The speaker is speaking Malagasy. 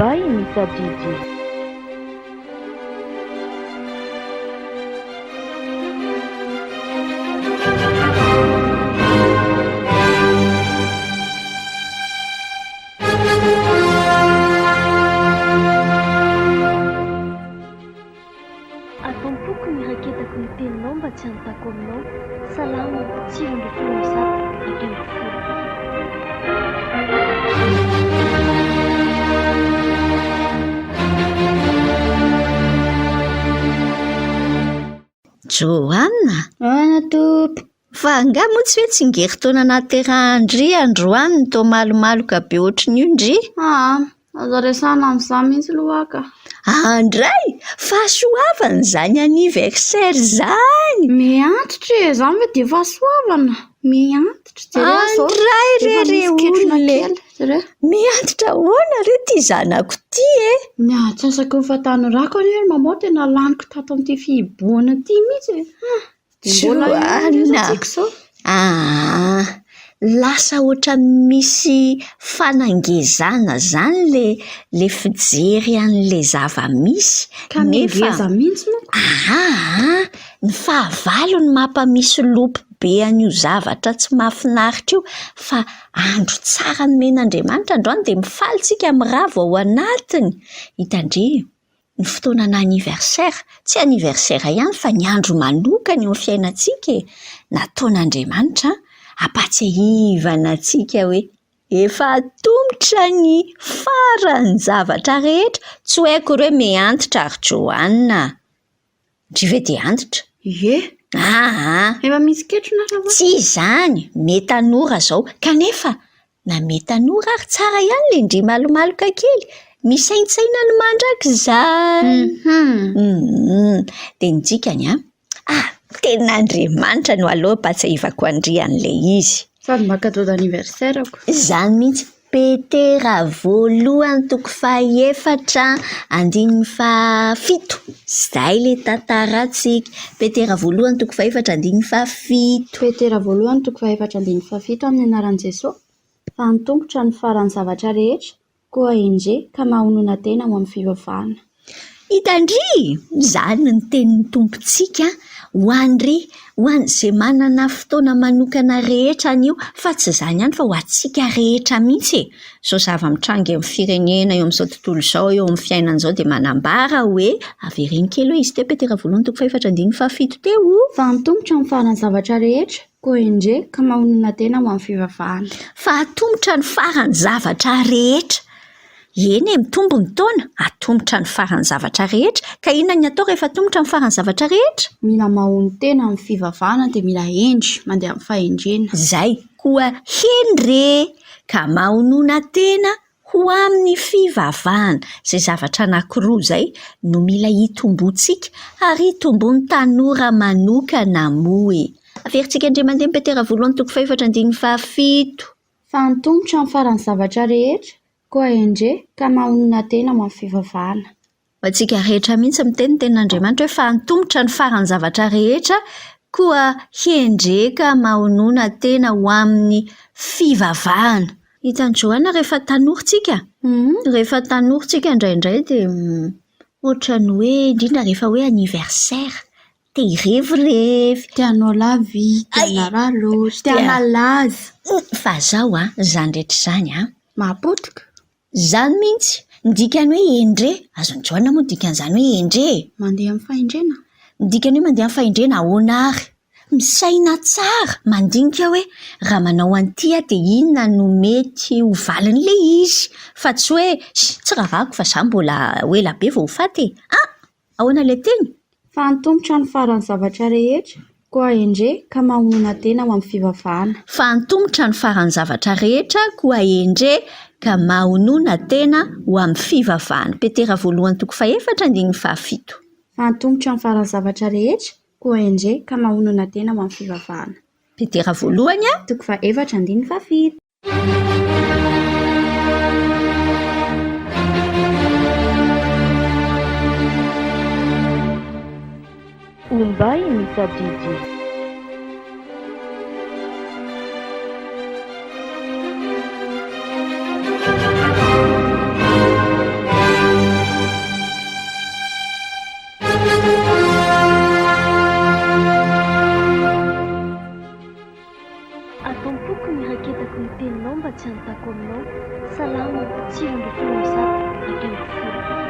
Ombay ny tadidy. Ato am-poko ny raketako ny teninao mba tsy hanontako aminao. Salamo 119, 11. Johanna? Ahoana tompoko? Fa angaha moa tsy hoe tsingerin-taona nahaterahan-dry androany no toa malomaloka be ohatran'io ndry? Aa, aza resahana amin'izany mihitsy aloha aho ka. Andray! Fahasoavana izany anniversaire izany! Mihantitra e, izany ve dia fahasoavana? Mihantitra, jereo aho izao. Andray re Efa re misy ketrona olona e! kely, jereo. Mihantitra ahoana re ity zanako ity e? Ny antsasaky ny fahatanorako anie ry maman tena laniko tato amin'ity fihibohana ity mihitsy e. Ah, dia mbola eo Joana. resatsika izao. Aa, lasa ohatran'ny misy fanangezana izany le le fijery an'ilay zava-misy Ka nefa mihangeza mihitsy manko. Aa, ny fahavalo no mampamisy-lopy be an'io zavatra tsy mahafinaritra io fa andro tsara nomen'Andriamanitra androany dia mifaly tsika miravo ao anatiny. Hitandremo ny fotoanana anniversaire, tsy anniversaire ihany fa ny andro manokana eo amin'ny fiainantsika e, nataon'Andriamanitra hampatsiahivana antsika hoe efa atomotra ny faran'ny zavatra rehetra, tsy hoe akory hoe miha-antitra ry Johanna a! Ndry ve dia antitra? Ie. Aa. Efa misy ketrona ary Tsy izany, me tanora izao. Kanefa na me tanora ary tsara ihany ilay ndry malomaloka kely. Misaintsaina ny mandrakizay. Mhm. Dia ny dikany an, ah, tenin'Andriamanitra no aleo ampahatsiahivako an-dry an'ilay izy. Sady mba cadeau d'anniversaire-ko. Izany mihitsy. Petera voalohany toko fahefatra andininy fahafito. Izay ilay tantarantsika. Petera voalohany toko fahefatra andininy fahafito. Petera voalohany toko fahefatra andininy fahafito Amin'ny anaran'i Jesoa, fa antomotra ny faran'ny zavatra rehetra, Koa endrey ka mahonona tena ho amin'ny fivavahana. Hitan-dry? Izany ny tenin'ny Tompontsika ho an'ry, ho an'izay manana fotoana manokana rehetra anio, fa tsy izany ihany fa ho antsika rehetra mihitsy e! Izao zava-mitranga eo amin'ny firenena, eo amin'izao tontolo izao, eo amin'ny fiainana izao dia manambara hoe, avereno kely hoe izy teo Petera voalohany toko fahefatra andininy fahafito teo. Fa antomotra ny faran'ny zavatra rehetra, Koa endrey ka mahonona tena ho amin'ny fivavahana. Fa atomotra ny faran'ny zavatra rehetra. Eny e, mitombo ny taona, atomotra ny faran'ny zavatra rehetra. Ka inona ny atao rehefa atomotra ny faran'ny zavatra rehetra? Mila mahonon-tena amin'ny fivavahana dia mila hendry, mandeha amin'ny fahendrena. Izay, koa hendre ka mahonona tena Ho amin'ny fivavahana. Izay zavatra anankiroa izay no mila hitomboantsika ary hitomboan'ny tanora manokana moa e. Averintsika indray mandeha ny Petera voalohany toko fahefatra andininy fahafito. Fa antomotra ny faran'ny zavatra rehetra, koa endrey ka mahonona tena ho amin'ny fivavahana. Ho antsika rehetra mihitsy miteny ny tenin'Andriamanitra hoe fa antomotra ny faran'ny zavatra rehetra koa hendreka mahonona tena ho amin'ny fivavahana. Hitan'i Joana rehefa tanora tsika, rehefa tanora tsika indraindray dia ohatran'ny hoe indrindra rehefa hoe anniversaire, te hirevirevy. Te hanao la vie, te hanararaotra, te hanalaza. Fa zao an, izany rehetra izany an. Mahapotika. Izany mihitsy! Ny dikan'ny hoe hendre, azon'i Jaona moa ny dikan'izany hoe hendre e! Mandeha amin'ny fahendrena. Ny dikan'ny hoe mandeha amin'ny fahendrena ahoana ary? Misaina tsara, mandinika hoe raha manao an'ity aho dia inona no mety ho valin'ilay izy? Fa tsy hoe, tsy raharahako fa izaho mbola ho ela be vao ho faty e! An! Ahoana ilay teny? Fa antomotra ny faran'ny zavatra rehetra, koa endrey ka mahonona tena ho amin'ny fivavahana. Fa antomotra ny faran'ny zavatra rehetra, koa endrey ka mahonona tena ho amin'ny fivavahana. Petera voalohany toko fahefatra andininy fahafito. Fa antomotra ny faran'ny zavatra rehetra, koa endrey ka mahonona tena ho amin'ny fivavahana. Petera voalohany. Toko fahefatra andininy fahafito. Ombay ny tadidy. mba tsy hanontako aminao. Salamo 119.